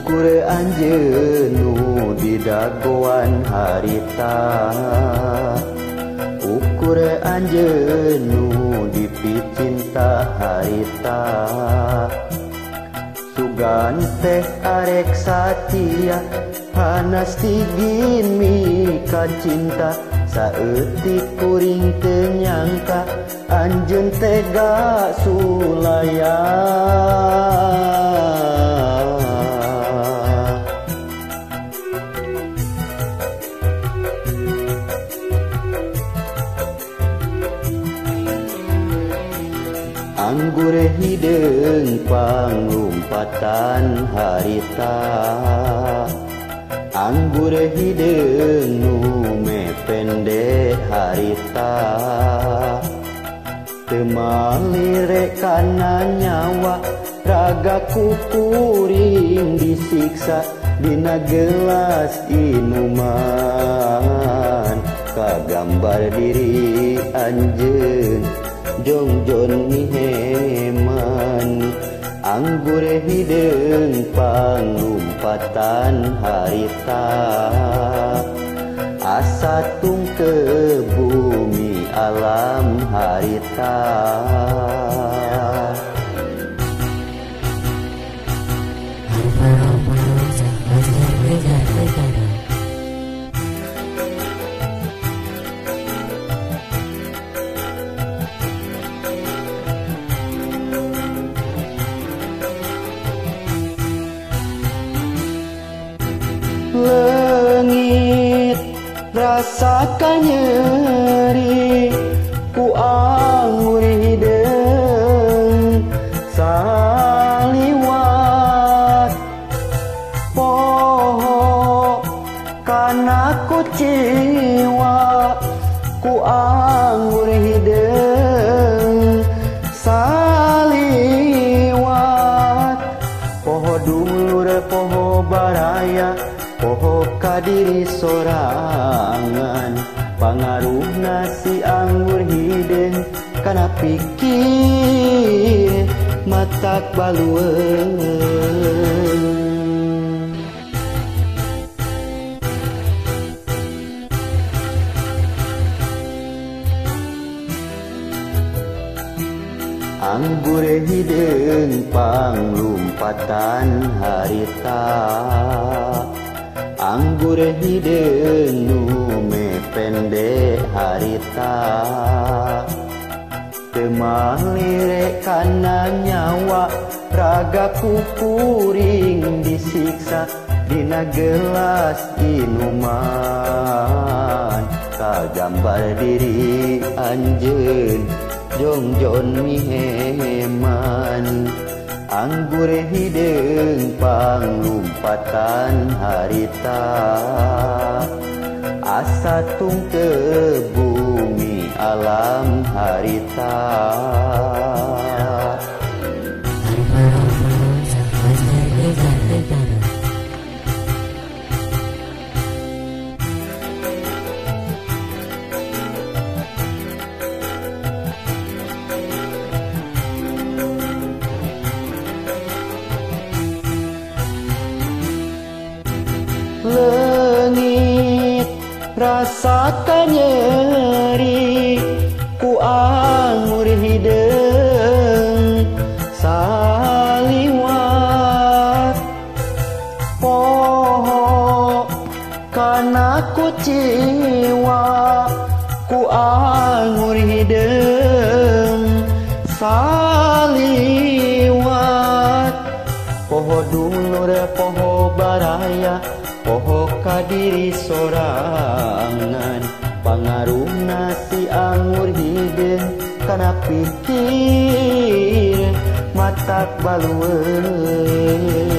Ukur anjeun nu didagoan harita, ukur anjeun nu dipicinta harita. Sugan teh arek satia hanas tigin mika cinta, saeutik kuring teu nyangka anjeun tega sulaya. Anggur hideung panglumpatan harita, anggur hideung nu mepende harita. Teu malire kana nyawa raga kukuring disiksa dina gelas inuman. Kagambar diri anjeun jongjon miheman. Anggur hideung panglumpatan harita, asa tung ke bumi alam harita. Leungit rasakan nyeri ku anggur hideung saliwat, poho kana kuciwa ku anggur hideung saliwat. Poho dulur poho baraya poho kadiri sorangan, pangaruhna si anggur hideung kana pikir matak balueun. Anggur hideung panglumpatan harita, anggur hideung nu mepende harita. Teu malire kana nyawa raga kukuring disiksa dina gelas inuman. Kagambar diri anjeun jongjon miheman. Anggur hideung panglumpatan harita, asa tung ke bumi alam harita. Leungit rasakan nyeri ku anggur hideung saliwat, poho kana kuciwa ku anggur hideung saliwat. Poho dulur poho baraya poho kadiri sorangan, pangaruhna si anggur hideung kana pikir matak balueun.